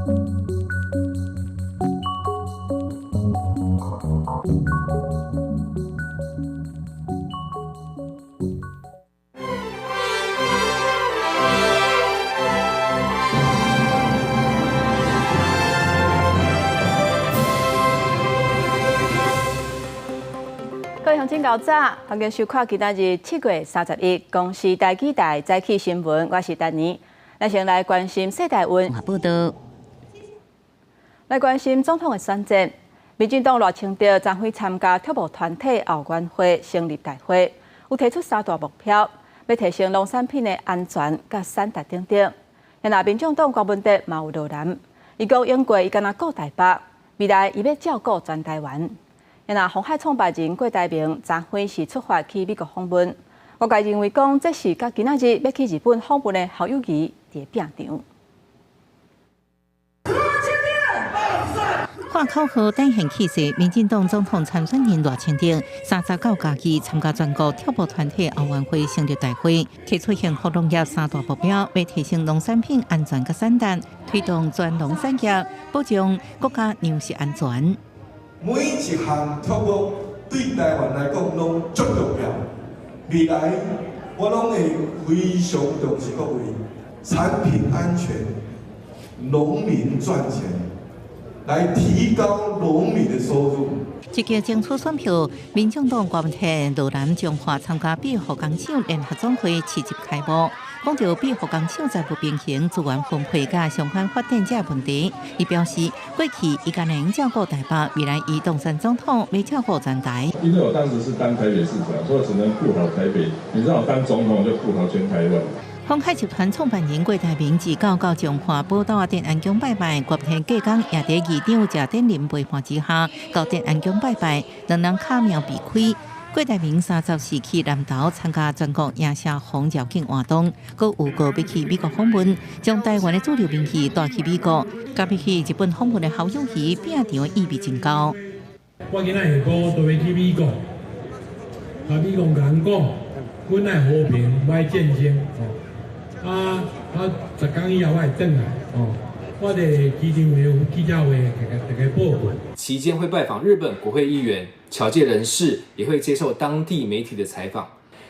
各位鄉親𠢕早，歡迎收看今仔日7月31公視台語台早起新聞，我是丹妮。咱先來關心世台運，報道。來關心總統的選戰。民進黨賴清德昨昏參加跳舞團體後援會成立大會，有提出三大目標，欲提升農產品的安全佮產值等等。若民眾黨郭文哲嘛有落難，伊講永過伊干焦顧台北，未來伊欲照顧全台灣。若鴻海創辦人郭台銘昨昏是出發去美國訪問，外界認為講這是佮今仔日欲去日本訪問的侯友宜佇拚場。喊口號展現氣勢，民進黨總統參選人賴清德30九假期參加全國跳舞團體後援會成立大會，提出幸福農業三大目標，欲提升農產品安全佮產值，推動全農產業，保障國家糧食安全。每一項作物對台灣來講攏足重要，未來我攏會非常重視各位產品安全、農民賺錢，來提高農民的收入。積極爭取選票，民進黨郭文哲羅南彰化參加庇護工廠聯合總會市集開幕，講著庇護工廠財務平衡、資源分配佮相關發展這問題。伊表示，過去伊干焦照顧台北，未來伊當選總統欲照顧全台。因為我當時是當台北市長，所以只能顧好台北。你讓我當總統，就顧好全台灣。鴻海集團創辦人郭台銘自九到彰化寶斗仔鎮安宮拜拜，決定隔工也佇議長謝典林陪伴之下，到鎮安宮拜拜，兩人跤命避開。郭台銘34去南投參加全國贏社風繞境活動，閣有個欲去美國訪問，將台灣的主流民意帶去美國，佮欲去日本訪問的侯友宜拚場的意味真高。我今仔下晡就欲去美國，共美國人講，阮愛和平，毋愛戰爭。啊啊！10工以後我會轉來哦。我佇機場會有記者會，共大家報告。期間會拜訪日本國會議員、僑界人士，也會接受當地媒體的採訪。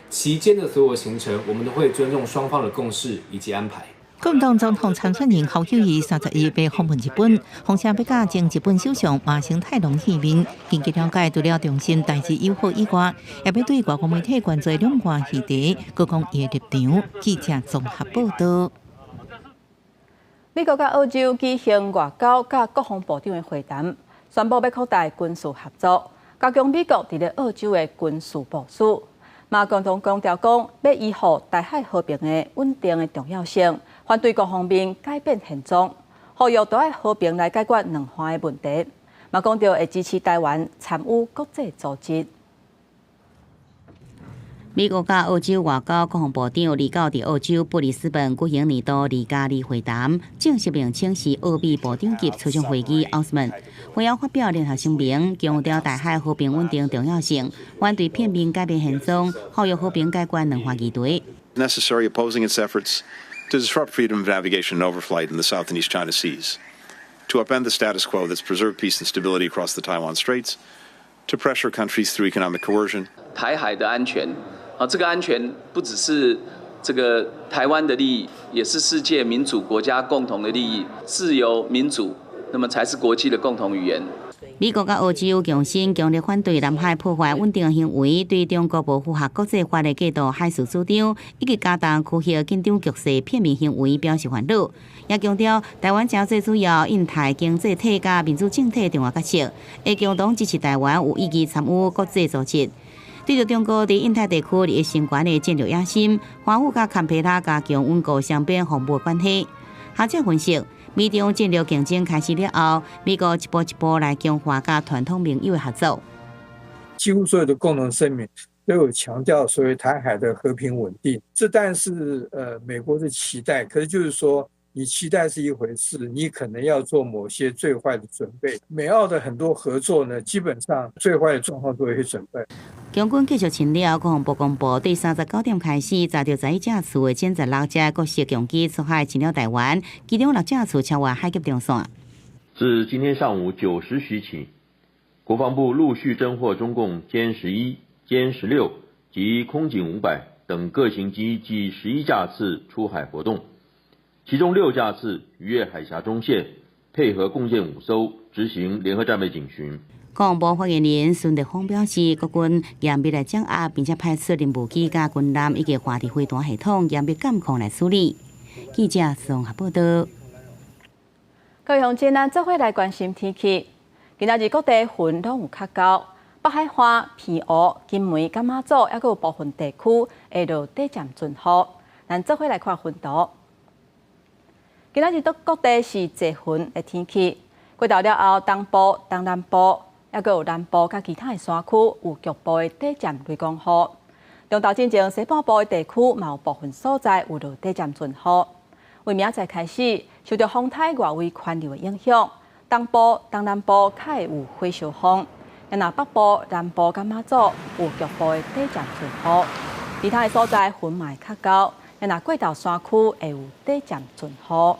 期間的所有行程，我們都會尊重雙方的共識以及安排。國民黨總統參選人侯友宜31欲訪問日本，風聲欲佮前日本首相麻生太郎見面。根據了解，除了重申台日友好以外，也欲對外國媒體關注兩岸議題，閣講伊的立場。記者綜合報道。美國佮澳洲舉行外交佮國防部長的會談，宣布欲擴大軍事合作，加強美國佇咧澳洲的軍事部署。嘛共同強調講，欲維護台海和平的穩定的重要性，反對各方面改變現狀，呼籲都愛和平來解決兩岸的問題。嘛講著會支持台灣參與國際組織。美國佮澳洲外交國防部長29佇澳洲布里斯本舉行年度2+2會談，正式名稱是澳美部長級磋商會議（AUSMIN）。會後發表聯合聲明，強調台海和平穩定重要性，反對片面改變現狀，呼籲和平解決兩岸議題。 Necessary opposing its efforts to disrupt freedom of navigation and overflight in the South and East China Seas, to upend the status quo that's preserved peace and stability across the Taiwan Straits, to pressure countries through economic coercion. 台海的安全。啊，這個安全不只是這個台灣的利益，也是世界民主國家共同的利益。自由民主，那麼才是國際的共同語言。美國佮澳洲重申強烈反對南海破壞穩定行為，對中國無符合國際法的過度海事主張，以及加重區域緊張局勢片面行為表示煩惱，也強調台灣誠做主要印太經濟體佮民主政體重要角色，會共同支持台灣有意義參與國際組織。對著中國佇印太地區日益深懸的戰略野心，華府佮堪培拉加強穩固雙邊防務關係。學者分析，美中戰略競爭開始了後，美國一步一步來強化佮傳統盟友的合作。幾乎所有的共同聲明都有強調所謂台海的和平穩定，這當然是美國的期待。可是就是說，你期待是一回事，你可能要做某些最壞的準備。美澳的很多合作呢，基本上最壞的狀況做一些準備。強軍繼續巡了，國防部公布，對39點開始，載著11架次的殲16隻各式強機出海侵擾台灣，其中6架次超越海峽中線。自今天上午9時許起，國防部陸續偵獲中共殲十一、殲十六及空警500等各型機計11架次出海活動。其中6架次逾越海峽中線，配合共建5艘執行聯合戰備警巡。國防部發言人孫德峰表示，國軍嚴密來掌握，並且派出任務機佮軍艦以及華地飛彈系統嚴密監控來處理。記者綜合報道。各位鄉親，咱做伙來關心天氣。今仔日各地雲攏有較厚，北海岸、澎湖、金門、佮馬祖，猶閣有部分地區會落短暫陣雨。咱做伙來看雲圖。今仔日都各地是濟雲的天氣，過晝了後，東部、東南部，猶閣有南部佮其他的山區有局部的短暫雷公雨。中晝進前西半部的地區嘛有部分所在有落短暫陣雨。為明仔載開始，受著風颱外圍環流的影響，東部、東南部較會有火燒風，若北部、南部佮馬祖有局部的短暫陣雨。其他的所在雲嘛會較厚，若過晝山區會有短暫陣雨。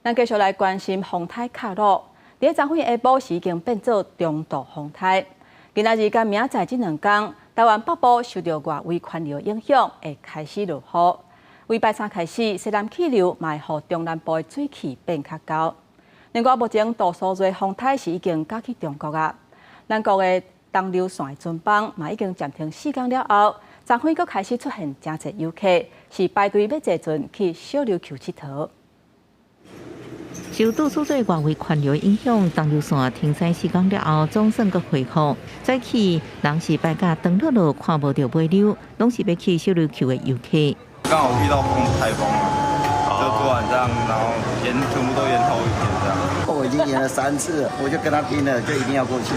咱繼續來關心風颱卡努，佇咧昨昏下晡時已經變做中度風颱。今仔日佮明仔載這兩工，台灣北部受著外圍環流影響，會開始落雨。為拜三開始，西南氣流嘛會予中南部的水汽變較厚。另外，目前杜蘇芮風颱是已經過去中國啊，咱國的東流線的船班嘛已經暫停4工了後，昨昏閣開始出現誠濟遊客，是排隊欲坐船去小琉球𨑨迌。受杜蘇芮外圍環流影響，東琉線停駛4工了後，總算閣恢復。早起人是排甲長落落，看無著尾溜，攏是欲去小琉球的遊客。剛好遇到風颱風，就突然這樣，然後延全部都延後一天這樣。我已經延了3次了，我就跟他拼了，就一定要過去。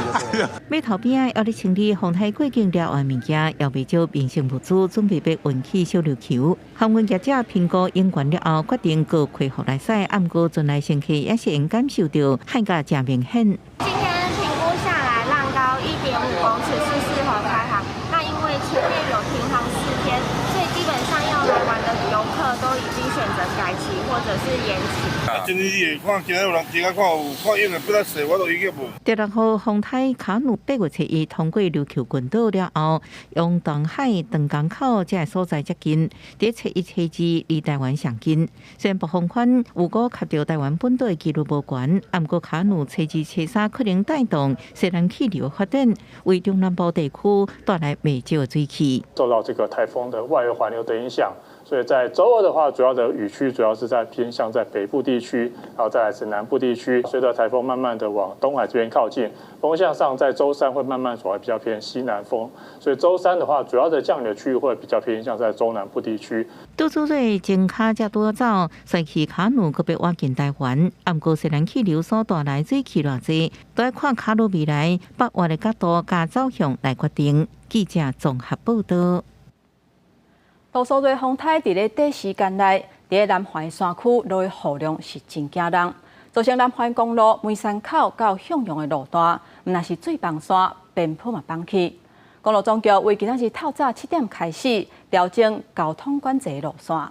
碼頭邊仔猶咧清理風颱過境了後的物件，也袂少民生物資準備欲運去小琉球。航運業者評估湧懸了後，決定閣恢復來駛，毋過船內乘客也是會感受著海價誠明顯。今天評估下來，浪高1.5公尺是適合開航。那因為前面有停航4天，所以基本上要來玩的遊客都已經選擇改期或者是延期。今日會看，今日有人今日看有看湧的不得勢，我都已經無。第六號風颱卡努8月7日通過琉球群島了後，往東海長江口這个所在接近，佇初一、初二離台灣上近。雖然暴風圈有估及著台灣本島的幾率無懸，毋過卡努初二、初三可能帶動西南氣流發展，為中南部地區帶來袂少的水汽。受到這個颱風的外圍環流的影響，所以在週二的話，主要的雨區主要是在偏向在北部地區，然後再來是南部地區。隨着颱風慢慢的往東海這邊靠近，風向上在週三會慢慢轉為比較偏西南風，所以週三的話，主要的降雨的區域會比較偏向在中南部地區。杜蘇芮前跤才拄仔走，西去卡努閣欲倚近台灣，毋過西南氣流所帶來水汽偌濟，都愛看卡努未來北倚的角度佮走向來決定。記者綜合報道。杜蘇芮風颱佇咧短時間內，佇咧南環山區落的雨量是真驚人，造成南環公路梅山口到向陽的路段，毋但是水崩山，邊坡嘛崩去。公路總局為今仔日透早7點開始調整交通管制路線。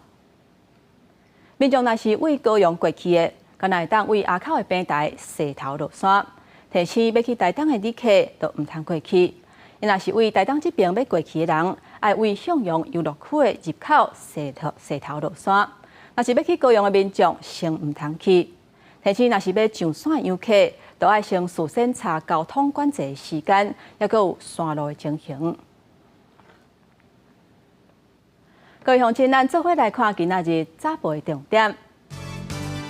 民眾若是為高雄過去的，敢若會當為阿口的平台踅頭落山，提醒欲去台東的旅客就毋通過去。若是為台東這邊欲過去的人，愛為向陽遊樂區的入口踅頭踅頭落山。若是欲去高雄的民眾，先毋通去。提醒若是欲上山的遊客，都愛先事先查交通管制的時間，猶閣有山路的情形。各位鄉親，咱做伙來看今仔日早報的重點。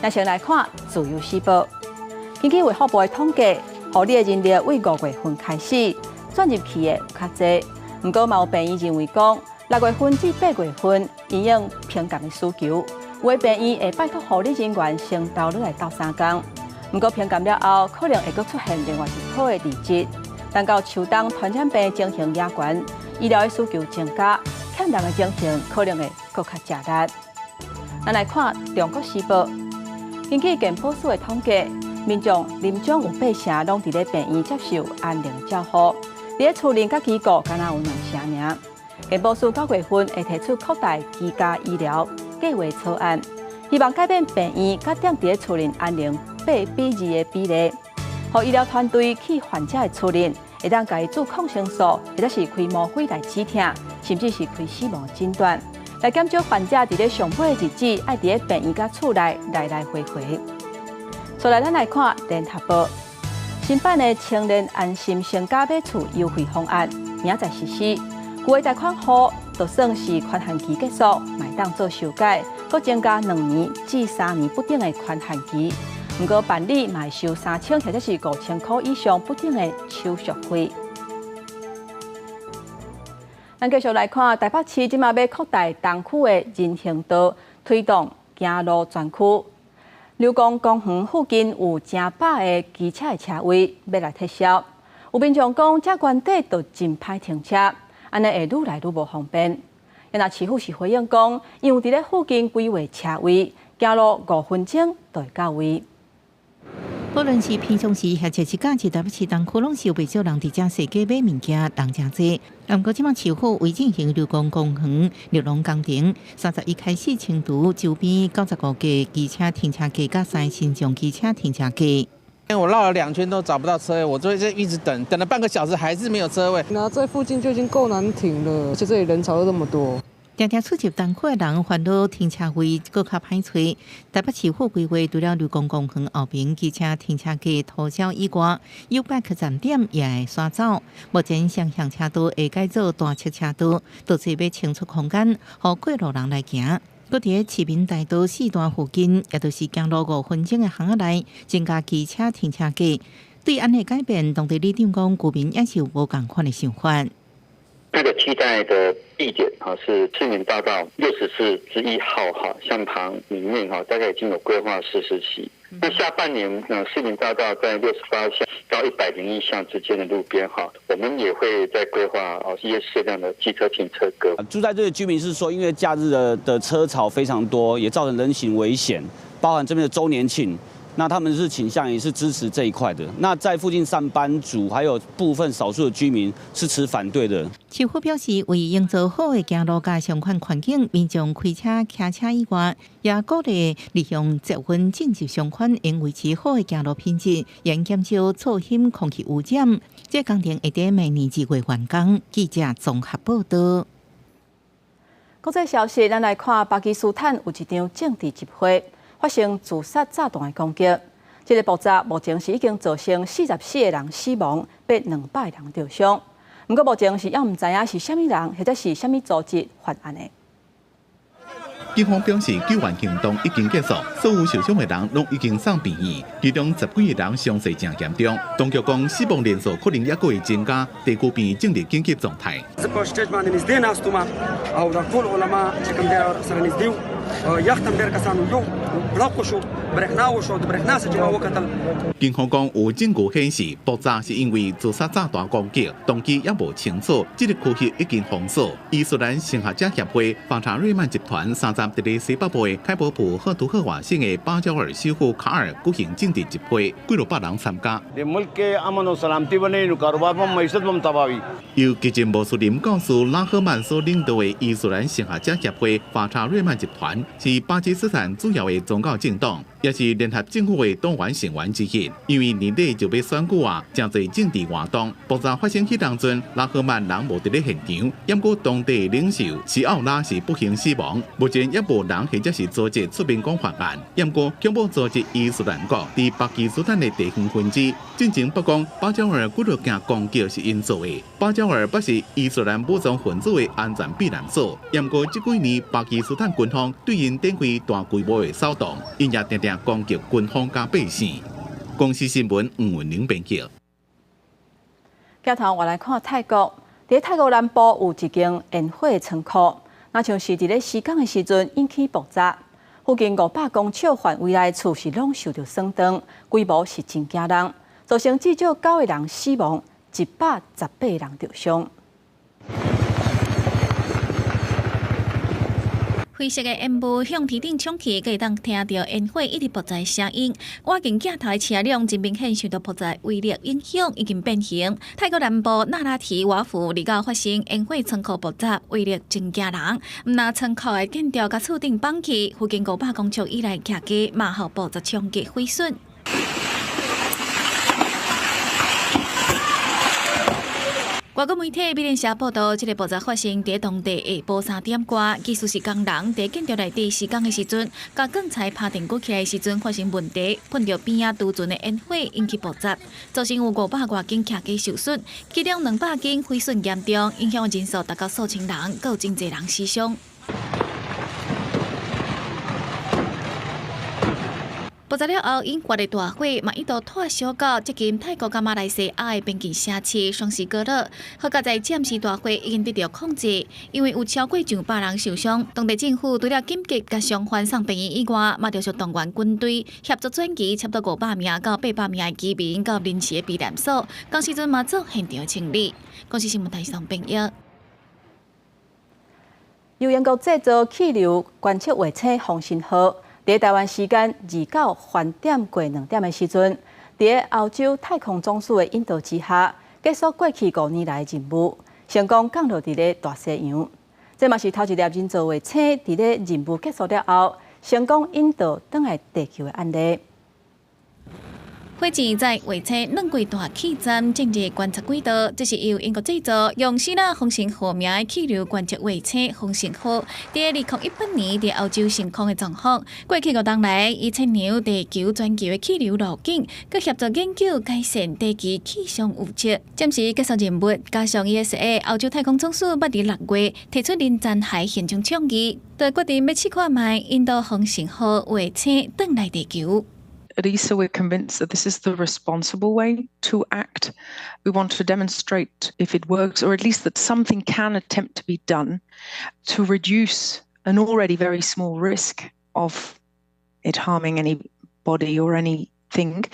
咱先來看《自由時報》，根據衛福部的統計，護理的人力為5月份開始轉入去的有較濟，毋過嘛有病院認為講，6月份至8月份因應評鑑的需求，有的病院會拜託護理人員先留落來鬥相共。毋過評鑑了後，可能會閣出現另外一波的離職。等到秋冬傳染病情形也懸，醫療的需求增加，欠人的情形可能會閣較吃力。咱來看《中國時報》，根據健保署的統計，民眾臨終有八成攏佇咧病院接受安寧照護，佇咧厝內佮機構敢若有兩成爾。健保署九月份會提出擴大居家醫療計劃草案，希望改變病院佮踮佇咧厝內安寧8比2的比例，予醫療團隊去患者的厝內，會當共伊注抗生素，或者是開嗎啡來止疼，甚至是開死亡診斷，來減少患者佇咧上尾的日子愛佇咧病院佮厝內來來回回。再來，咱來看聯合報新版的青年安心成家買厝優惠方案，明仔載實施。舊的貸款戶就算是寬限期結束，嘛會當做修改，閣增加2年至3年不等的寬限期。毋過辦理嘛會收3000或者是5000箍以上不等的手續費。咱繼續來看台北市這馬欲擴大東區的人行道，推動行路專區。琉光公園附近有成百个機車的車位欲來撤銷，有民眾講，這原底就真歹停車，按呢會愈來愈無方便。若市府是回應講，因為佇咧附近規劃車位，行路5分鐘就會到位。無論是平常時，或者是假日，台北市東區攏是有袂少人佇遮踅街買物件，人誠濟。毋過，這馬市府為進行琉光公園綠廊工程，31開始清除周邊95個機車停車格，佮三新增機車停車格。我繞了兩圈都找不到車位，我就一直等，等了半個小時還是沒有車位。那這附近就已經夠難停了，而且這裡人潮又這麼多。定定出入東區的人煩惱停車位閣較歹揣。台北市府規劃除了琉光公園後邊機車停車格塗銷以外，YouBike 站點也會徙走。目前雙向車道會改做單側車道，都是欲清出空間，予過路人來行。閣佇市民大道四段附近，也就是行路5分鐘的巷仔內，增加機車停車格。對按呢改變，當地里長講，居民也是有無仝款的想法。這個替代的地點哈是市民大道64之1號哈巷旁裡面哈，大概已經有規劃40期。那下半年呢，市民大道在68巷到101巷之間的路邊哈，我們也會再規劃哦一些適量的機車停車格。住在這裡居民是說，因為假日的車潮非常多，也造成人行危險，包含這邊的週年慶。那他們是傾向於是支持這一塊的。那在附近上班族還有部分少數的居民是持反對的。市府表示，為營造好的行路佮相款環境，民眾開車、騎車以外，也鼓勵利用捷運進入商圈，應維持好的行路品質，應減少噪音、空氣污染。這工程會佇明年2月完工。記者綜合報道。國際消息，咱來看巴基斯坦有一場政治集會，發生自殺炸彈的攻擊，這個爆炸目前是已經造成44個人死亡，欲200人著傷。毋過目前是猶毋知影是啥物人，或者是啥物組織犯案的。警方表示，救援行動已經結束，所有受傷的人攏已經送病院，其中10幾個人傷勢誠嚴重。當局講，死亡人數可能猶閣會增加，地區病院進入緊急狀態。警方講，有證據顯示爆炸是因為自殺炸彈攻擊，動機猶無清楚。這個區域已經封鎖。伊斯蘭神學者協會、法查瑞曼集團30佇咧西北部的開伯普赫圖赫瓦省的巴焦爾首府卡爾舉行政治集會，幾落百人參加。由激進穆斯林教師拉赫曼所領導的伊斯蘭神學者協會法查瑞曼集團是巴基斯坦主要的宗教政黨，也是聯合政府的黨員成員之一。因為年底就欲選舉啊，誠濟政治活動。爆炸發生彼當陣，拉赫曼人無佇咧現場，毋過當地領袖西奧拉是不幸死亡。目前猶無人或者是組織出面講犯案，毋過恐怖組織伊斯蘭國佇巴基斯坦的地方分支，進前曝光巴焦爾幾落件攻擊是𪜶做的。巴焦爾捌是伊斯蘭武裝分子的安全避難所，毋過這幾年巴基斯坦軍方對𪜶展開大規模的掃蕩，𪜶也定定攻擊軍方佮百姓。公視新聞吳文玲編輯。鏡頭換來看泰國，佇泰國南部有一間煙火倉庫，若像是佇咧施工的時陣引起爆炸，附近500公尺範圍內厝是攏受著損斷，規模是真驚人，造成至少九個人死亡，118人著傷。灰色的煙霧向天頂衝去，閣會當聽著煙火一直爆炸的聲音。倚近鏡頭的車輛真明顯受到爆炸威力影響，已經變形。泰國南部納拉提瓦府29發生煙火倉庫爆炸，威力真驚人。毋但倉庫的建築佮厝頂崩去，附近500公尺以內徛家嘛予爆炸衝擊毀損。外國媒體美聯社報道，這個爆炸發生佇當地下晡3點外，技術是工人佇建築內底施工的時陣，共鋼材拍電鋸起來的時陣發生問題，噴著邊仔儲存的煙火引起爆炸，造成有500外間徛家受損，其中200間毀損嚴重，影響人數達到數千人，閣有真濟人死傷。爆炸了後引發的大火，嘛一度拖燒到接近泰國佮馬來西亞的邊境城市雙溪哥樂。好佳哉暫時大火已經得到控制，因為有超過上百人受傷。當地政府除了緊急共傷患送病院以外，嘛著是動員軍隊協助轉移差不多500名到800名的居民到臨時的避難所。仝時陣嘛做現場清理。公視新聞台上編譯。由英國製造氣流觀測衛星風神號。佇台灣時間29翻點過2點的時陣，佇歐洲太空總署的引導之下，結束過去5年來的任務，成功降落佇咧大西洋。這嘛是頭一粒人造衛星佇咧任務結束了後，成功引導轉來地球的案例。火箭載衛星轉過大氣層進入觀測軌道，這是由英國製造、用希臘風神號名的氣流觀測衛星風神號，佇2018年佇歐洲升空的狀況。過去5冬來，伊測量地球全球的氣流路徑，閣協助研究改善地球氣象預測。暫時結束任務，加上 ESA 歐洲太空總署捌佇6月提出零殘骸行動倡議，就決定欲試看覓引導風神號衛星轉來地球。 At ESA, we're convinced that this is the responsible way to act. We want to demonstrate if it works, or at least that something can attempt to be done to reduce an already very small risk of it harming anybody or anything.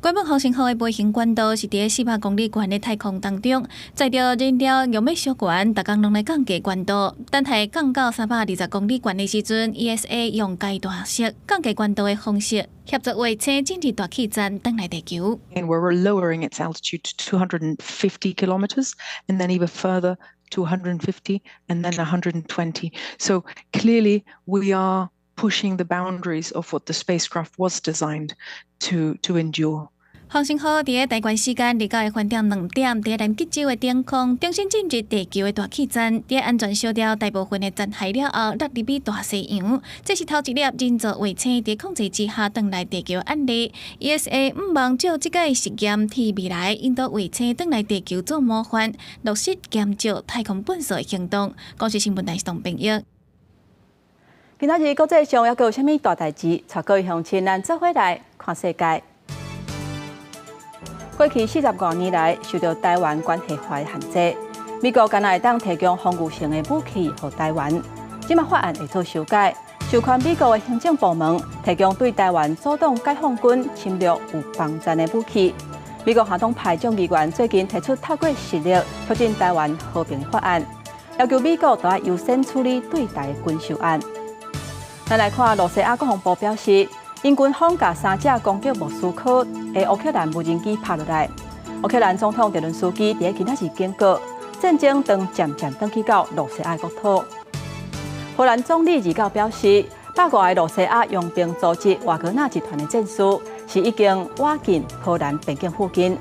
原本風神號的飛行軌道是佇400公里懸的太空當中，載著燃料用欲燒懸，逐工攏來降低懸度。等待降到320公里懸的時陣，ESA 用階段式降低懸度的方式，協助衛星進入大氣層，轉來地球。 And we're lowering its altitude to 250 kilometers, and then even further to 150, and then 120. So clearly, we are pushing the boundaries of what the spacecraft was designed to endure. 風神號佇台灣時間29的翻點2點，佇南極洲的頂空，重新進入地球的大氣層，佇安全燒掉大部分的殘骸了後，落入去大西洋。這是頭一粒人造衛星佇控制之下轉來地球的案例。ESA 向望藉這個實驗，替未來引導衛星轉來地球做模範，落實減少太空垃圾的行動。公視新聞台董編譯。今仔日國際上猶閣有啥物大代誌？帶各位鄉親，咱做伙來看世界。過去40外年來，受著臺灣關係法的限制，美國敢若會當提供防禦性的武器予臺灣。這馬法案會做修改，授權美國的行政部門提供對臺灣阻擋解放軍侵略有防戰的武器。美國跨黨派眾議員最近提出透過實力促進臺灣和平法案，要求美國都愛優先處理對臺的軍售案。咱來看，露西亞國防部表示，𪜶軍方共三架攻擊莫斯科的烏克蘭無人機拍落來。烏克蘭總統澤倫斯基佇今仔日警告，戰爭正漸漸轉去到露西亞國土。波蘭總理29表示，100外个露西亞傭兵組織瓦格納集團的戰士是已經倚近波蘭邊境附近，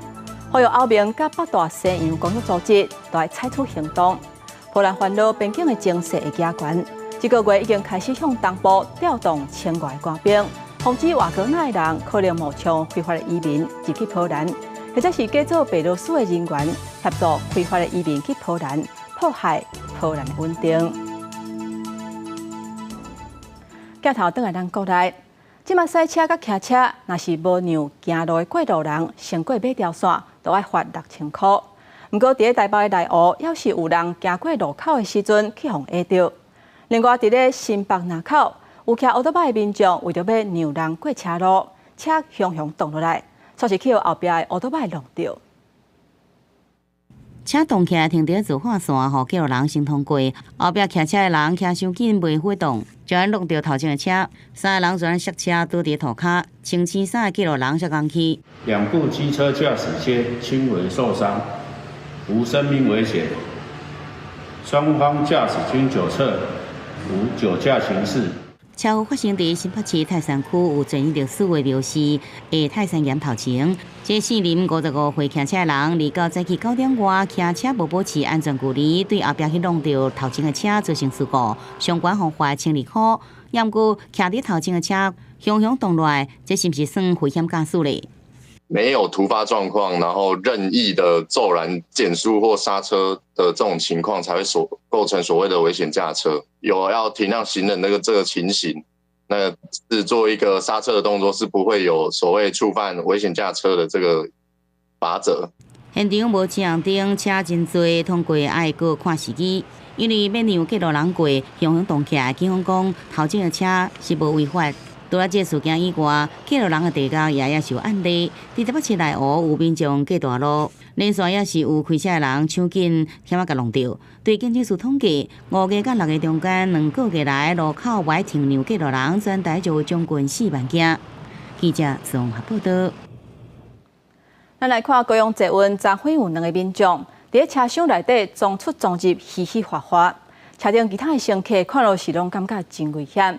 呼籲歐盟佮北大西洋公約組織都愛採取行動。波蘭煩惱邊境的情勢會加懸，這個月已經開始向東部調動千外個官兵。防止瓦格納的人可能冒充非法的移民入去波蘭，或者是假做白羅斯的人員協助非法的移民去波蘭，破壞波蘭的穩定。鏡頭轉來咱國內，這馬賽車佮騎車，若是無讓行路的過路人先過馬條線，都愛罰6000箍。毋過佇咧台北的內湖，猶是有人行過路口的時陣去予挾著。另外，佇咧新北林口，有騎歐多擺的民眾為著欲讓人過車路，車雄雄擋落來，煞是去予後壁的歐多擺挏著。車動起來停佇造化線，予過路人先通過。後壁騎車的人騎傷緊，袂火動，就按挵著頭前的車。三个人就按摔車倒佇塗跤，穿青衫的過路人才講去。兩部機車駕駛皆輕微受傷，無生命危險。雙方駕駛均酒測無酒駕情事。車禍發生佇新北市泰山區有專業歷史的廟寺的泰山岩頭前。這四名55歲騎車的人，29早起9點外騎車無保持安全距離，對後壁去挵著頭前的車造成事故，相關予罰1200塊。毋過騎佇頭前的車雄雄動落來，這是毋是算危險駕駛咧？沒有突發狀況，然後任意的驟然減速或剎車的這種情況，才會所構成所謂的危險駕車。有要停讓行人那個這個情形，那是做一個剎車的動作，是不會有所謂觸犯危險駕車的這個罰則。現場無青紅燈，車真濟，通過愛閣看時機，因為欲讓過路人過，雄雄動起來，警方講頭前的車是無違法。除了這個事件以外，過路人的地交也是有案例。佇台北市內湖有民眾過大路，連續也是有開車的人搶緊，險仔共挵著。對警政署統計，5月佮6月中間2個月來，路口無愛停讓過路人，全台就有將近4萬件。記者綜合報道。咱來看高雄捷運，昨昏有兩个民眾佇咧車廂內底撞出撞入，嘻嘻哈哈。車頂其他的乘客看著是攏感覺真危險。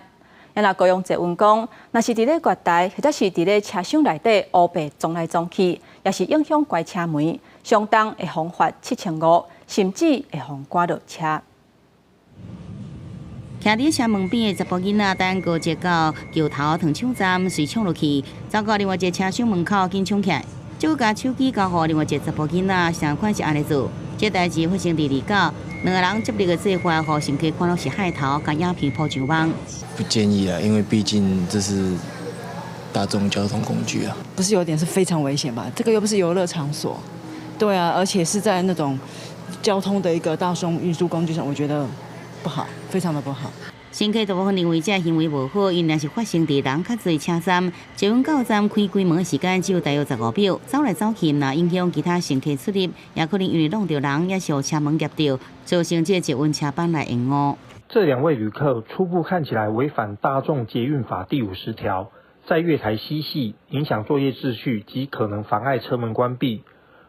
若高雄捷運講，若是佇咧月台或者是佇咧車廂內底烏白撞來撞去，也是影響關車門，相當會予罰7500，甚至會予趕落車。徛佇車門邊的查埔囡仔等高捷到橋頭糖廠站，隨衝落去，走到另外一个車廂門口緊衝起來，這閣共手機交予另外一个查埔囡仔，相款是按呢做。這代誌發生佇29，兩个人接力的做法，予乘客看攏是害頭，共影片鋪上網。不建議啊，因為畢竟這是大眾交通工具啊。不是有點是非常危險吧？這個又不是遊樂場所，對啊，而且是在那種交通的一個大眾運輸工具上，我覺得不好，非常的不好。乘客大部分認為這行為無好，因若是發生佇人較濟車站，捷運到站開關門的時間只有大約15秒，走來走去，若影響其他乘客出入，也可能因為挵著人，也是予車門夾著，造成這個捷運車班來延誤。這兩位旅客初步看起來違反大眾捷運法第50條，在月台嬉戲，影響作業秩序及可能妨礙車門關閉。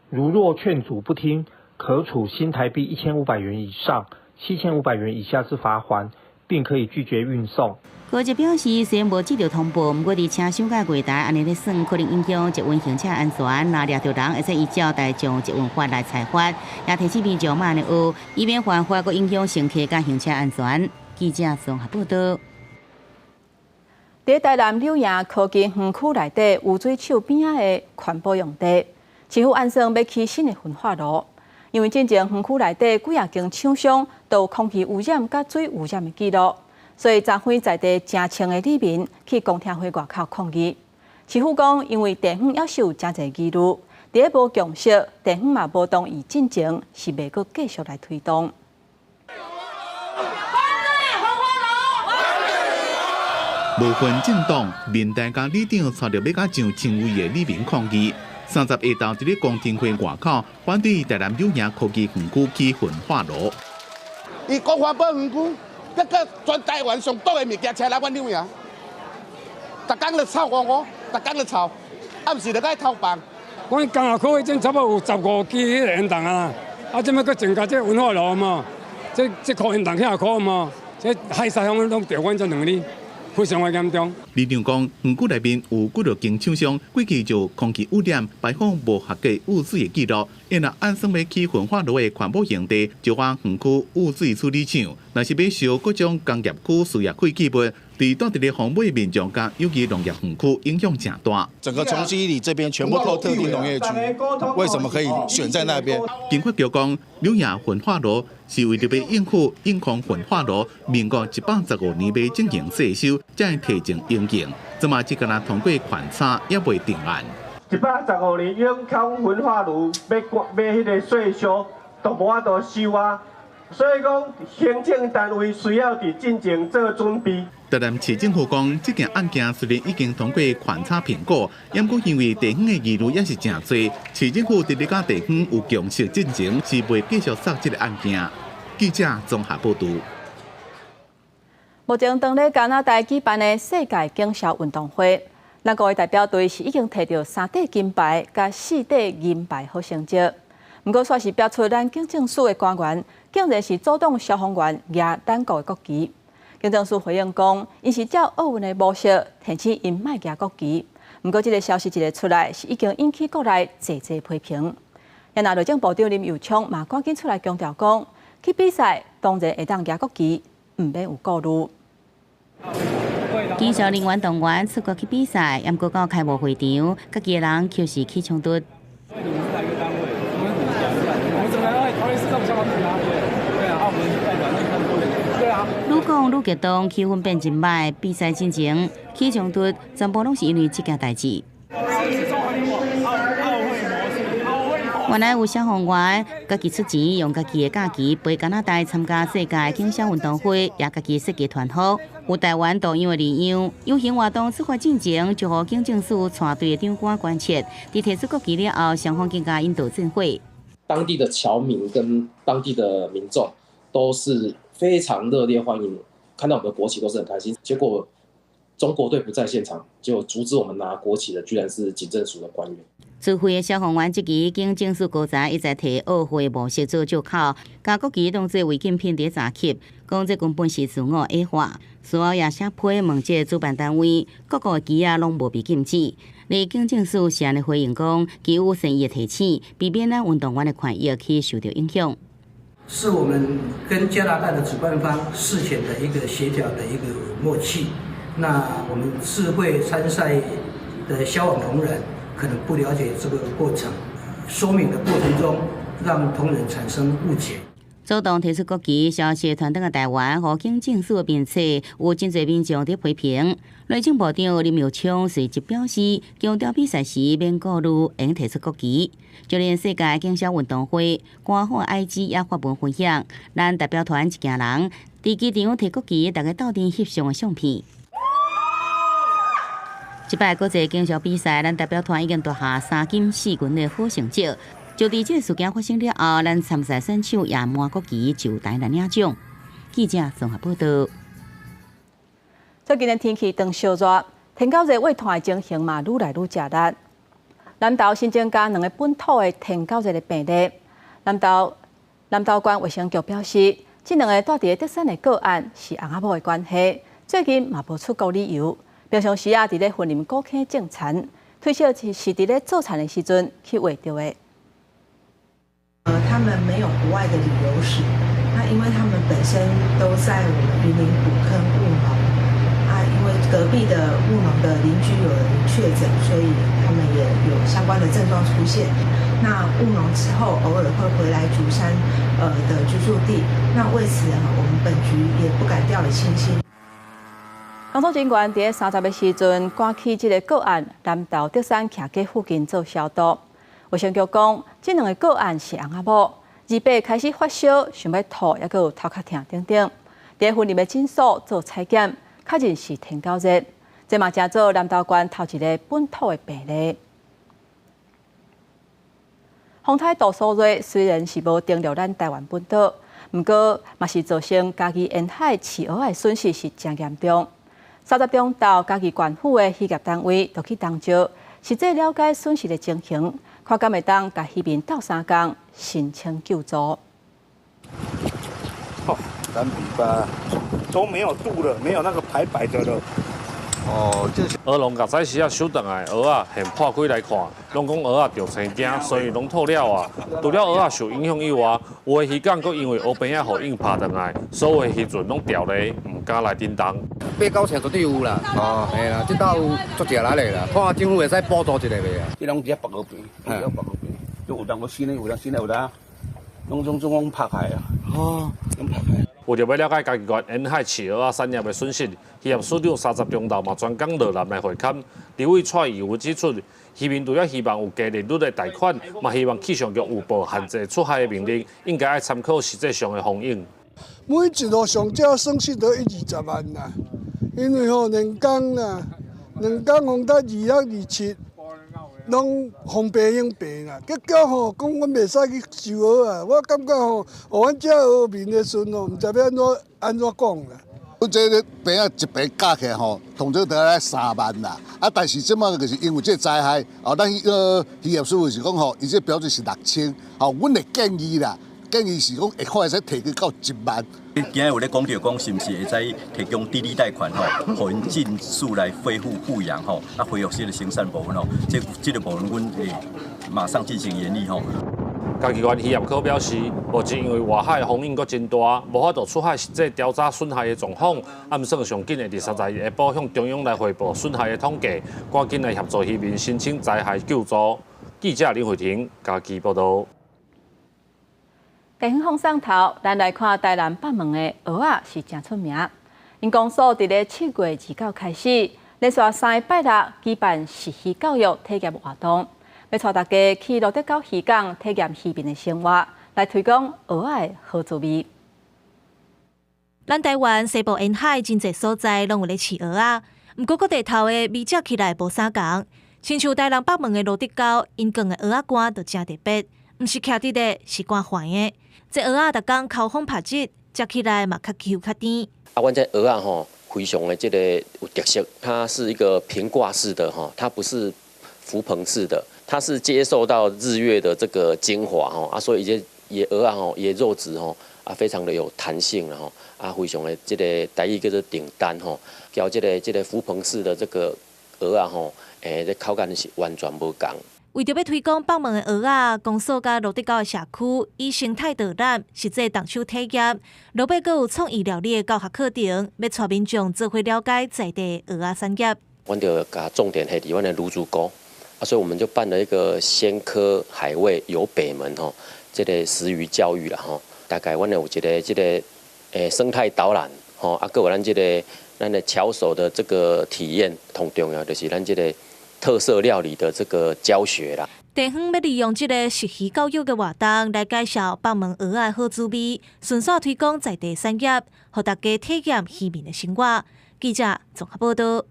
如若勸阻不聽，可處新台幣1500元以上7500元以下之罰鍰，並可以拒絕運送。高捷表示，雖然無接到通報，毋過佇車廂佮月台按呢咧耍，可能影響捷運行車安全。若掠著人，會使依照大眾捷運法來裁罰。也提醒民眾莫按呢學，以免犯法，閣影響乘客佮行車安全。記者綜合報道。佇台南柳營科技園區內底污水廠邊仔的環保用地，市府按算欲起新的焚化爐，因為進前園區內底幾仔間廠商都有空氣污染佮水污染的記錄，所以昨昏在地成千的里民去公聽會外口抗議。市府講，因為地方猶是有誠濟疑慮，佇咧無共識，地方嘛無同意進前，是袂閣繼續來推動。無分政黨，民代佮里長帶著欲共上千位的里民抗議。30下晝佇咧公聽會外口反對台南柳營科技園區起焚化爐。伊講環保園區，結果全台灣上毒的物件車來阮柳營，逐工咧臭烏烏，逐工咧臭，啊毋是就愛偷放。阮工業區已經差不多有15支彼个煙囱啊，啊，這擺閣增加這個焚化爐嘛，這箍煙囱遐箍嘛，這海沙鄉攏著阮這兩里。非常的嚴重。里長講，園區內面有幾若間廠商，過去就空氣污染、排放無合格污水的記錄。𪜶若按算欲起焚化爐的環保用地，就往園區污水處理廠，若是欲燒各種工業區事業廢棄物，對當地的豐尾民眾佮有機農業園區影響誠大。整個崇基里這邊全部都特定農業區，為什麼可以選在那邊？經發局講，柳營焚化爐是為著欲應付永康焚化爐民國115年欲進行稅收，才會提前營運。這馬只敢若通過權查，猶未定案。115年永康焚化爐欲欲彼个稅收都無法度收啊，所以講行政單位需要佇進前做準備。台南市政府講，這件案件雖然已經通過環查評估，毋過因為地方的疑慮也是誠濟，市政府佇咧佮地方有共識進前，是袂繼續殺這个案件。記者綜合報導。目前當咧加拿大舉辦的世界警消運動會，咱國的代表隊是已經提著三塊金牌佮四塊銀牌好成績。毋過，煞是爆出咱警政署的官員，竟然是阻擋消防員舉咱國的國旗。警政署回應講，𪜶是照奧運的模式提醒𪜶莫舉國旗。毋過，這个消息一个出來，是已經引起國內濟濟批評。啊，內政部長林右昌嘛趕緊出來強調講，去比賽當然會當舉國旗，毋免有顧慮。警消人員動員出國去比賽，毋過到開幕會場，家己的人卻是起衝突。愈講愈激動，氣氛變真歹。比賽進前起衝突，全部攏是因為這件代誌。原來有消防員家己出錢，用家己的假旗飛加拿大參加世界警消運動會，也家己設計團服。有台灣導遊的領養，遊行活動出發進前，就予警政署帶隊的長官關切。佇提出國旗了後，雙方更加引導戰會。當地的僑民跟當地的民眾都是非常熱烈歡迎，看到我們的國旗都是很開心。結果中國隊不在現場，就阻止我們拿國旗的，居然是警政署的官員。指揮的消防員質疑警政署高層一再提奧會模式做借口，共國旗當做違禁品佇查翕，講這根本是自我矮化。事後也寫批問這主辦單位，各國的旗仔攏無被禁止。而警政署是按呢回應講，其有善意的提醒，避免咱運動員的權益去受著影響。是我們跟加拿大的主辦方事前的一個協調的一個默契。那我們智慧參賽的消防同仁可能不了解這個過程，說明的過程中讓同仁產生誤解。主動提出國旗，消息傳轉到台灣，予警政署面冊有真濟民眾佇批評。內政部長林右昌隨即表示，強調比賽時免顧慮，會提出國旗。就連世界警消運動會官方 IG 也發文分享，咱代表團一行人佇機場提國旗，大家鬥陣翕相的相片。這擺國際警消比賽，咱代表團已經奪下三金四銀的好成績。就佇這个事件發生了後，咱參賽選手也滿國旗就台來領獎。記者綜合報導。最近的天氣轉燒熱，天狗熱胃痛的情形嘛愈來愈食力。南投新增加兩个本土的天狗熱的病例。南投縣衛生局表示，這兩个蹛佇德山的個案是翁仔某的關係，最近嘛無出國旅遊。平常時啊，佇咧雲林古坑種田，推測是佇咧做田的時陣去畫著的。他們沒有國外的旅遊史，那因為他們本身都在我們雲林古坑務農，啊，因為隔壁的務農的鄰居有人確診，所以他們也有相關的症狀出現。那務農之後，偶爾會回來竹山的居住地，那為此啊，我們本局也不敢掉以輕心。工作人員佇30的時陣，趕去這个個案南投德山徛家附近做消毒。衛生局講，這兩个個案是翁仔某，28開始發燒，想欲吐，猶閣有頭殼疼等等。佇雲林的診所做採檢，確認是天狗熱，這嘛成做南投縣頭一个本土的病例。風颱杜蘇芮雖然是無登陸咱台灣本島，毋過嘛是造成嘉義沿海飼蚵仔的損失是誠嚴重。30中晝，嘉義縣府的漁業單位就去東石，實際了解損失的情形，看敢會當共漁民鬥相共申請救助。3比8都沒有渡了，沒有那個牌擺著了。哦，蚵農共早時仔收轉來，蚵仔現破開來看，攏講蚵仔著青驚，所以攏吐了啊。除了蚵仔受影響以外，有的漁港閣因為烏病仔予硬拍轉來，所有的漁船攏調離，毋敢來振動。八九成絕對有啦，哦，嘿啦，這兜有足食力的啦，看下政府會使補助一下袂啊？這攏佇遐北河邊，佇遐北河邊，就有當個新的，有當新的，有當，攏總總攏拍開啊，哦，攏拍開。為著欲了解嘉義縣沿海飼蚵仔產業的損失，漁業署長30中晝嘛專工落南來會勘。立委蔡宜文指出，漁民除了希望有低利率的貸款，嘛希望氣象局有報限制出海的命令，應該愛參考實際上的風湧。每一路上少損失都一二十萬啦，因為吼連工啦，2工風到26、27，攏風平湧平啦。結果吼講阮袂使去收蚵仔，我感覺吼，予阮這蚵民的時陣吼，毋知欲按怎按怎講啦。阮這個棚仔一棚加起來吼，通常得愛3萬啦。啊，但是這擺就是因為這個災害，哦，咱漁業署是講吼，伊這標準是6000，吼，阮會建議啦，建議是講會看會使提高到1萬。今日有咧講著講，是毋是會使提供低利貸款吼，予𪜶盡速來恢復復養吼，啊恢復這個生產部分吼，這個部分阮會馬上進行研議吼。嘉義縣漁業科表示，目前因為外海風湧閣真大，無法度出海實際調查損害的狀況。按算上緊會佇30日下晡向中央來匯報損害的統計，趕緊來協助漁民申請災害救助。記者林慧婷嘉義報導。地方放送頭，咱來看台南北門的蚵仔是誠出名。𪜶公所佇咧7月29開始，連續3禮拜六舉辦食魚教育體驗活動。欲帶大家去蘆竹溝漁港體驗漁民的生活，來推廣蚵仔的好滋味。咱台灣西部沿海真濟所在攏有咧飼蚵仔，毋過各地頭的味食起來無相仝。親像台南北門的蘆竹溝，𪜶灌的蚵仔乾就誠特別，毋是徛直的，是捾橫的。這蚵仔逐工口風拍質，食起來嘛較 Q 較甜。啊，阮這蚵仔吼，非常的這個有特色，它是一個平掛式的吼，它不是浮棚式的。它是接受到日月的這個精華吼，啊，所以這伊蚵仔吼，伊肉質吼，啊，非常的有彈性啦吼，啊，非常的這個台語叫做頂單吼，較這個浮棚式的這個蚵仔吼，這口感是完全無仝。為著欲推廣北門的蚵仔，公所佮蘆竹溝的社區以生態導覽，實際動手體驗，落尾閣有創意料理的教學課程，欲帶民眾做伙了解在地蚵仔產業。阮就共重點係佇阮的蘆竹溝。啊，所以我們就辦了一個鮮科海味遊北門吼，這個食魚教育啦吼。大概阮有一個這個生態導覽吼，啊，閣有咱這個咱的巧手的這個體驗，同重要就是咱這個特色料理的這個教學啦。地方欲利用這個食魚教育的活動來介紹北門蚵仔好滋味，順紲推廣在地產業，予大家體驗漁民的生活。記者綜合報導。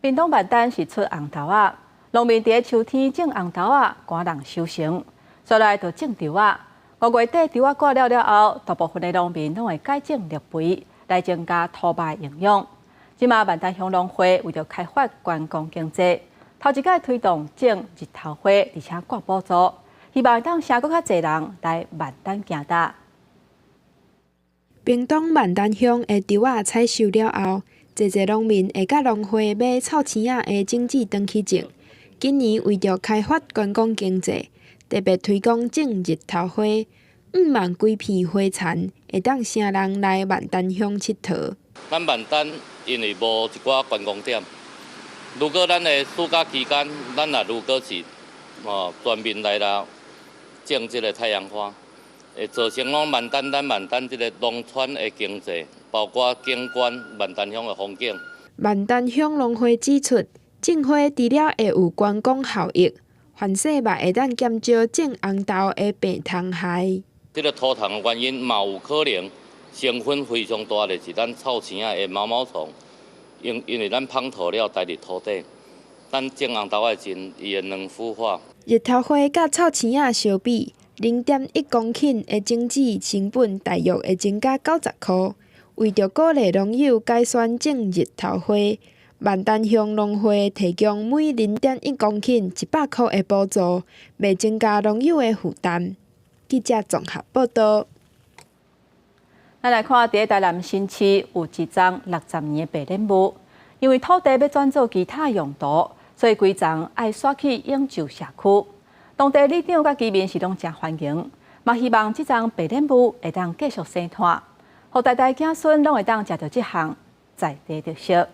屏東萬丹是出紅豆仔，農民佇咧秋天種紅豆仔，趕人收成，煞來就種稻仔。5月底稻仔割了了後，大部分的農民攏會改種綠肥，來增加土壤營養。這馬萬丹鄉農會為著開發觀光經濟，頭一擺推動種日頭花，而且掛補助，希望會當吸閣較濟人來萬丹行踏。屏東萬丹鄉的稻仔採收了後，濟濟農民會佮農會買臭青仔的種子轉去種。今年為著開發觀光經濟，特別推廣種日頭花，5萬幾片花田會當吸人來萬丹鄉𨑨迌。咱萬丹因為無一寡觀光點，如果咱的暑假期間，咱若如果是全面來啦種這個太陽花，會造成講萬丹咱萬丹這個農村的經濟。包括景觀萬丹鄉的風景。萬丹鄉農會指出，種花除了會有觀光效益，反勢嘛會當減少種紅豆的病蟲害。這個塗蟲的原因嘛有可能成分非常大的是咱臭青仔的毛毛蟲，因為咱芳土了待佇土底，咱種紅豆的時陣，伊會卵孵化。日頭花佮臭青仔相比，0.1公頃的種子成本大約會增加90箍。為著鼓勵農友改選種日頭花，萬丹鄉農會提供每0.1公頃100箍的補助，袂增加農友的負擔。記者綜合報導。咱來看，佇台南新市有一叢60年的白蓮木，因為土地欲轉做其他用途，所以規叢愛徙去永州社區。當地里長佮居民是攏誠歡迎，嘛希望這叢白蓮木會當繼續生湠，予代代子孫攏會當食著這項在地特色。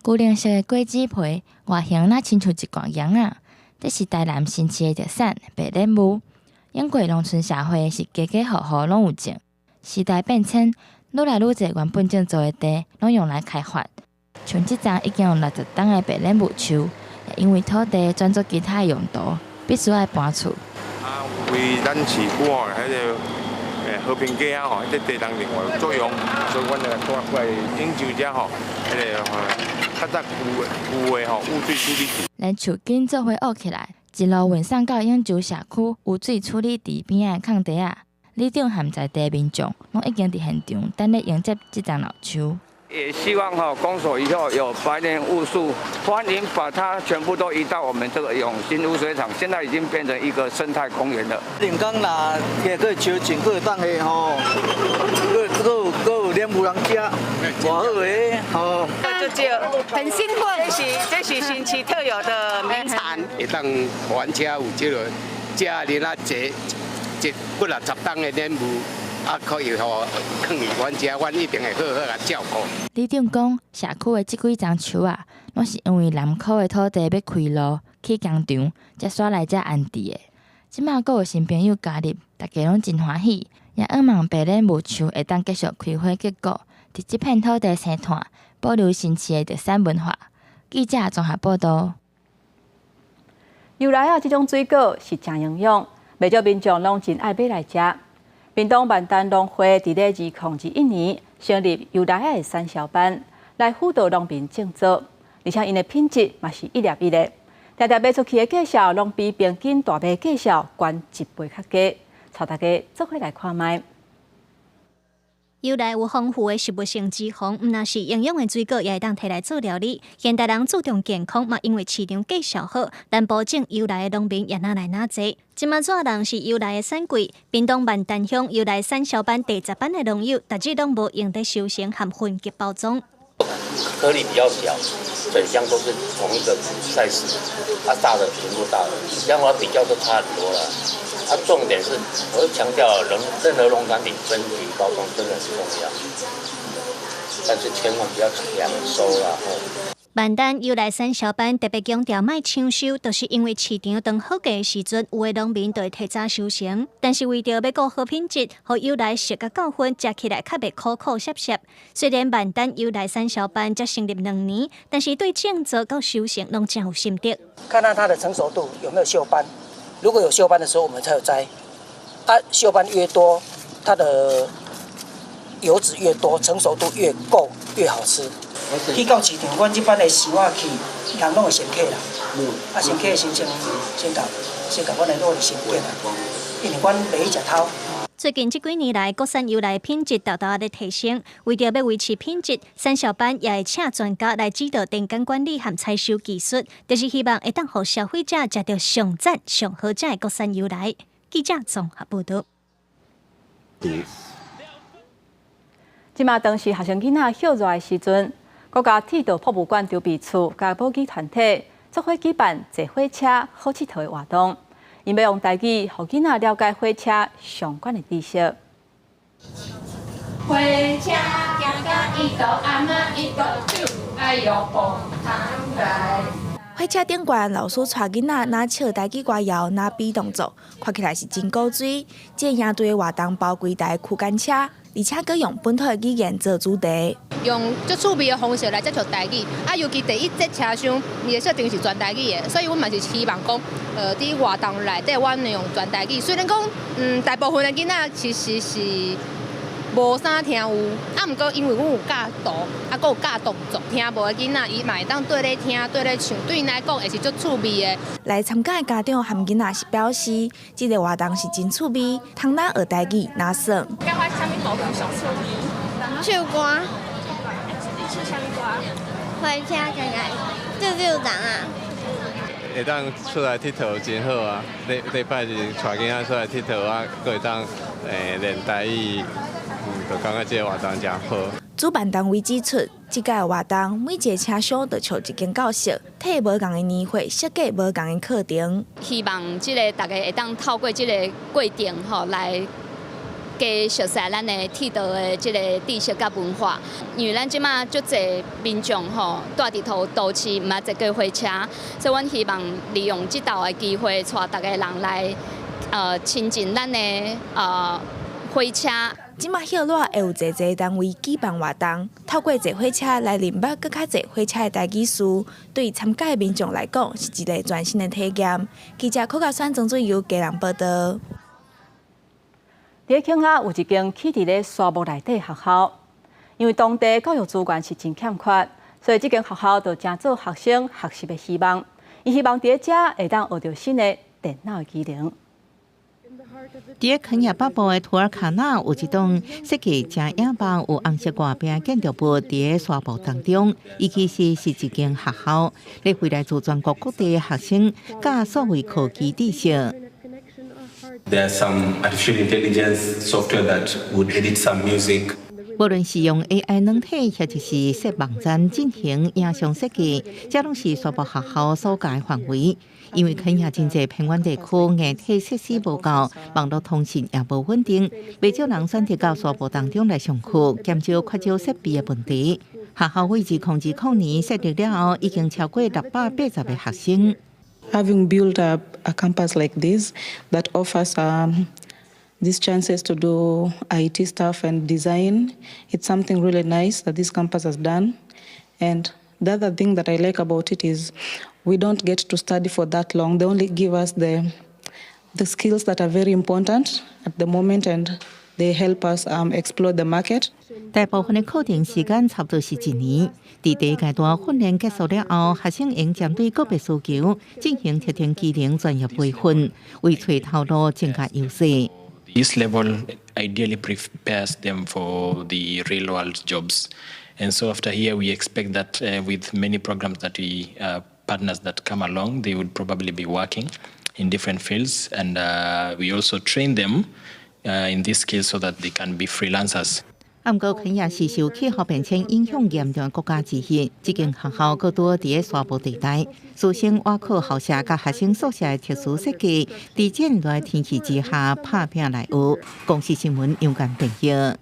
牛奶色的果子皮，外形若親像一罐薑仔，這是台南新市的特產白蓮霧。永過農村社會是家家戶戶攏有種。時代變遷，愈來愈濟原本種作的地，攏用來開發。像這叢已經有60冬的白蓮霧樹，也因為土地轉做其他用途，必須愛搬厝。啊，為咱市區吼，彼個。和平街啊吼，彼个地动另外有作用，所以阮来过来永州遮吼，彼个较早旧的吼污水处理池。连树根做伙挖起来，一路运送到永州社區污水處理池邊仔空地仔。里長和在地民眾攏已經佇現場等咧迎接這叢老樹。也希望哈公所以後有白蓮霧樹，歡迎把它全部都移到我們這個永興污水廠，現在已經變成一個生態公園了。兩工若加個樹種，閣會當下吼，閣閣有閣有蓮霧人食，偌好个吼。就很興奮，這是新市特有的名產。會當予阮遮有這個遮爾仔濟。這幾若十噸的蓮霧，啊，可以予囥佇阮遮，阮一定會好好來照顧。里長講，社區的這幾叢樹仔，攏是因為南科的土地欲開路起工廠，才徙來遮安置的。這馬閣有新朋友加入，大家攏真歡喜，也向望白蓮霧樹會當繼續開花結果，佇這片土地生態，保留新市的特產文化。記者綜合報導。由來仔，這種水果是誠營養。袂少民眾攏真愛買來食。屏東萬丹農會佇咧2021年成立由來仔的產銷班，來輔導農民種作，而且𪜶的品質嘛是一粒一个，定定賣出去的價數攏比平均大賣價數懸一倍較低。帶大家做伙來看覓。由來有豐富的植物性脂肪，毋但是營養的水果，也會當提來做料理。現代人注重健康，嘛因為市場價數好，但保證由來的農民也若來若濟。這馬做人是由來的產季，屏東萬丹鄉由來產銷班第十班的農友，逐日攏無閒咧收成和分級包裝。顆粒比較小，整箱都是同一個 size，啊大的全部大的，這樣話比較都差很多了。啊，重點是，我強調，任何農產品分級包裝真的是重要，但是千萬不要搶收啦吼。萬丹由來產銷班特別強調莫搶收，就是因為市場當好價的時陣，有的農民就會提早收成。但是為著欲顧好品質，予由來熟甲夠分，食起來較袂苦苦澀澀。雖然萬丹由來產銷班才成立2年，但是對種作到收成攏誠有心得。看到它的成熟度有沒有鏽斑，如果有鏽斑的時候，我們才有摘。啊，鏽斑越多，它的油脂越多，成熟度越夠，越好吃。去到市場，阮這擺的箱仔去，人攏會先客啦。啊，先客先先共阮的努力先結啦，因為阮袂去食偷。最近這幾年來，國產由來品質沓沓仔咧提升，為著欲維持品質，產銷班也會請專家來指導田間管理和採收技術，就是希望會當予消費者食著上讚上好食的國產由來。記者綜合報導。這馬當是學生囡仔歇熱的時陣，國家鐵道博物館籌備處佮保育團體做伙舉辦坐火車好𨑨迌的活動，𪜶欲用台語予囡仔了解火車相關的知識。火車行到伊都阿媽伊都手，哎喲碰窗來。火車頂懸，老師帶囡仔若唱台語歌謠，若比動作，看起來是真古錐。這個營隊的活動包規台區間車，而且閣用本土的語言做主題。用足趣味的方式來接觸台語，啊，尤其第一節車廂，伊的設定是全台語的，所以阮嘛是希望講，佇活動內底，阮會用全台語。雖然講，大部分的囡仔其實是無啥聽有，啊，毋過因為阮有教圖，啊，閣有教動作，聽無的囡仔，伊嘛會當綴咧聽，綴咧唱，對𪜶來講會是足趣味的。來參加的家長和囡仔是表示，這個活動是真趣味，通若學台語，若耍。感覺啥物部分上趣味？唱歌。唱啥物歌？火車行來，溜溜動啊。會當出來𨑨迌真好啊！禮禮拜日帶囡仔出來𨑨迌啊，閣會當練台語，就感覺這個活動誠好。主辦單位指出，這屆活動每一個車廂就像一間教室，提無仝的年歲設計無仝的課程。希望這个大家會當透過這个過程吼來加熟悉咱的鐵道的這个知識佮文化，因為咱這馬足濟民眾吼蹛佇頭都市，毋捌坐過火車，所以阮希望利用這道的機會，帶逐家人來親近咱的火車。這馬歇熱會有濟濟單位舉辦活動，透過坐火車來認捌閣較濟火車的台語詞，對參加的民眾來講是一個全新的體驗。記者柯家選、曾水友家人報導。佇肯亞有一間起佇咧沙漠內底學校，因為當地教育資源是真欠缺，所以這間學校就成做學生學習的希望。伊希望佇遮會當學著新的電腦的技能。佇肯亞北部的圖爾卡納有一棟設計誠野望、有紅色外壁建築物，佇沙漠當中，伊其實是一間學校，咧為來自全國各地的學生教數位科技知識。 There's some artificial intelligence software that would edit some music. 無論是用 AI 軟體，或者是設網站進行影像設計，這攏是沙漠學校所教的範圍。因為肯亞真濟偏遠地區硬體設施無夠，網路通訊也無穩定，袂少人選擇到沙漠當中來上課，減少缺少設備的問題。學校位置2020年設立了後，已經超過680個學生。 Having built a campus like this that offers these chances to do IT stuff and design, it's something really nice that this campus has done. And the other thing that I like about it is we don't get to study for that long. They only give us the skills that are very important at the moment and they help us explore the market. 大部分的課程時間差不多是一年。佇第一階段訓練結束了後，學生應針對個別需求進行特定技能專業培訓，為揣頭路增加優勢。 This level ideally prepares them for the real world jobs. And so after here, we expect that with many programs that we partners that come along, they would probably be working in different fields. And we also train them in these skills so that they can be freelancers. 啊，毋過肯亞是受氣候變遷影響嚴重的國家之一，這間學校閣拄佇咧沙漠地帶，師生倚靠校舍佮學生宿舍的特殊設計，佇這熱的天氣之下拍拚來學。公視新聞楊簡編譯。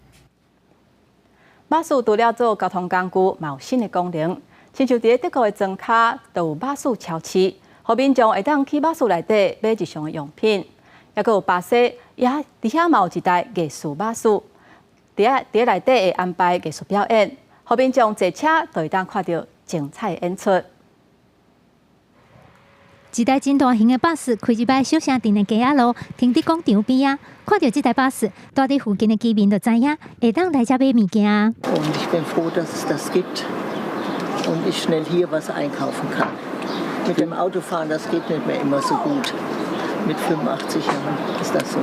巴士除了做交通工具，嘛有新的功能，親像佇咧德國的莊跤，就有巴士超市，予民眾會當去巴士內底買日常的用品。抑閣有巴西，也佇遐嘛有一台藝術巴士。佇內底會安排藝術表演，予民眾坐車就會當看著精彩演出。一台真大型的巴士開入來小城鎮的街仔路，停佇廣場邊仔。看著這台巴士，蹛佇附近的居民就知影會當來遮買物件。 Und ich bin froh, dass es das gibt und ich schnell hier was einkaufen kann. Mit dem Autofahren, das geht nicht mehr immer so gut. Mit 85 Jahren ist das so.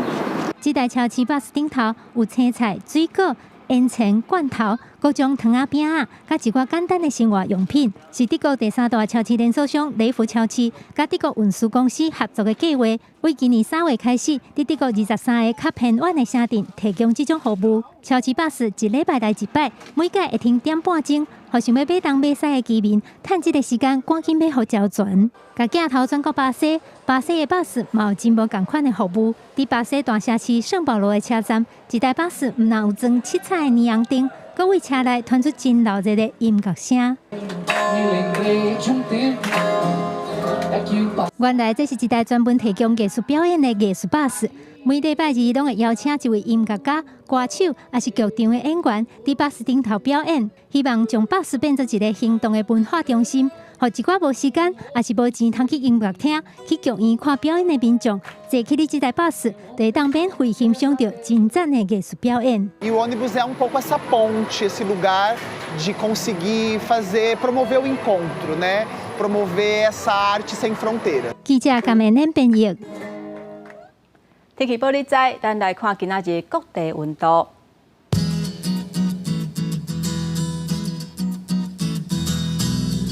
這台超市巴士頂頭有青菜、水果、煙腸、罐頭、各種糖仔餅仔，佮一寡簡單的生活用品，是德國第三大超市連鎖商雷芙超市佮德國運輸公司合作的計劃。為今年3月開始，佇德國23个較偏遠的城鎮提供這種服務。超市巴士一禮拜來一擺，每擺會停點半鐘，予想欲買東買西的居民，趁這个時間趕緊買予齊全。共鏡頭轉到巴西，巴西的巴士嘛有真無仝款的服務。佇巴西大城市聖保羅的車站，一台巴士毋但有裝七彩的霓虹燈，閣為車內傳出真鬧熱的音樂聲。原來這是一台專門提供藝術表演的藝術巴士，每禮拜二攏會邀請一位音樂家、歌手，抑是劇場的演員，佇巴士頂頭表演，希望將巴士變做一个行動的文化中心，予一寡無時間，抑是無錢通去音樂廳、去劇院看表演的民眾，坐起你這台巴士，就會當免費欣賞著真讚的藝術表演。 E o ônibus é um pouco essa ponte, esse lugar de conseguir fazer, promover o encontro, né? Promover essa arte sem fronteira. 記者甘美恁編譯。天氣報你知，咱來看今仔日各地溫度。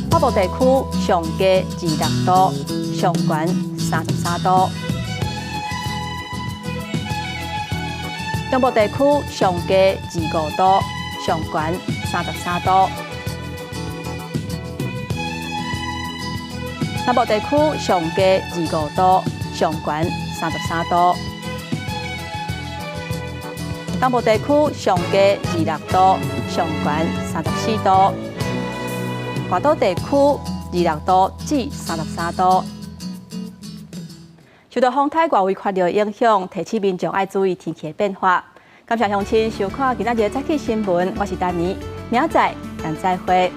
北部地區上低26度，上懸33度；中部地區上低25度，上懸33度；南部地區上低25度，上懸33度；東部地區上低26度，上懸34度；外島地區26度至33度。受到風颱外圍環流影響，提醒民眾愛注意天氣的變化。感謝鄉親收看今仔日的早起新聞，我是丹妮，明仔載咱再會。